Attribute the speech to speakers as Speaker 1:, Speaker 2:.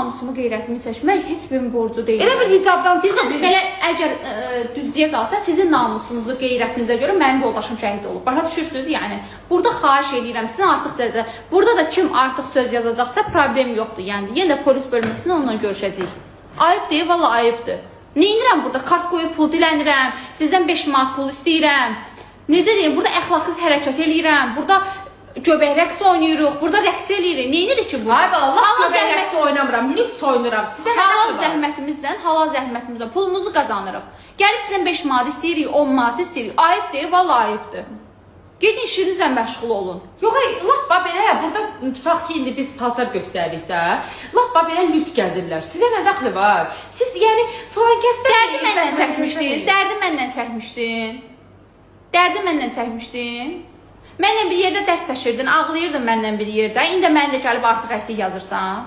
Speaker 1: namusumu, qeyrətimi çəkmək heç birin borcu deyil.
Speaker 2: Elə bir hicabdan
Speaker 1: Sizin
Speaker 2: çıxıb
Speaker 1: belə əgər düzlüyə qalsa, sizin namusunuzu, qeyrətinizə görə mənim yoldaşım şəhid olub. Başa düşürsünüz? Yəni burada xahiş eləyirəm sizdən artıq sözdə. Burada da kim artıq söz yazacaqsa problem yoxdur. Yəni yenə də polis bölməsində onunla görüşəcəyik. Ayıb deyil, valla ayıbdır. Neynirəm burada? Kart qoyub pul dilənirəm. Sizdən 5 manat pul istəyirəm. Necə deyim, burada əxlaqsız hərəkət eləyirəm. Burada göbək rəqsi oynayırıq. Burada rəqs eləyirik. Neynirik ki burada?
Speaker 2: Ay bala, lap
Speaker 1: Halal
Speaker 2: göbək
Speaker 1: zəhmət-
Speaker 2: rəqsi oynamıram, lüts oynayıram. Sizə nə
Speaker 1: Halal
Speaker 2: dəxli var?
Speaker 1: zəhmətimizlə, halal zəhmətimizlə pulumuzu qazanırıq. Gəlib sizdən 5 manat istəyirik, 10 manat istəyirik. Ayıb deyil, vallahi ayıbdır. Gedin işinizlə məşğul olun.
Speaker 2: Yox, ay, lap bax belə, burada tutaq ki, indi biz paltar göstərdik də. Lap bax belə lüt gəzirlər. Sizə nə dəxli var? Siz yəni filan kəsdən
Speaker 1: Dərdi məndən çəkmişdiniz, dərdi məndən çəkmişdin. Dərdi məndən çəkmişdin. Mənlə bir yerdə dərd çəkirdin, ağlayırdın mənlə bir yerdə. İndi də məni də gəlib artıq əsik yazırsan.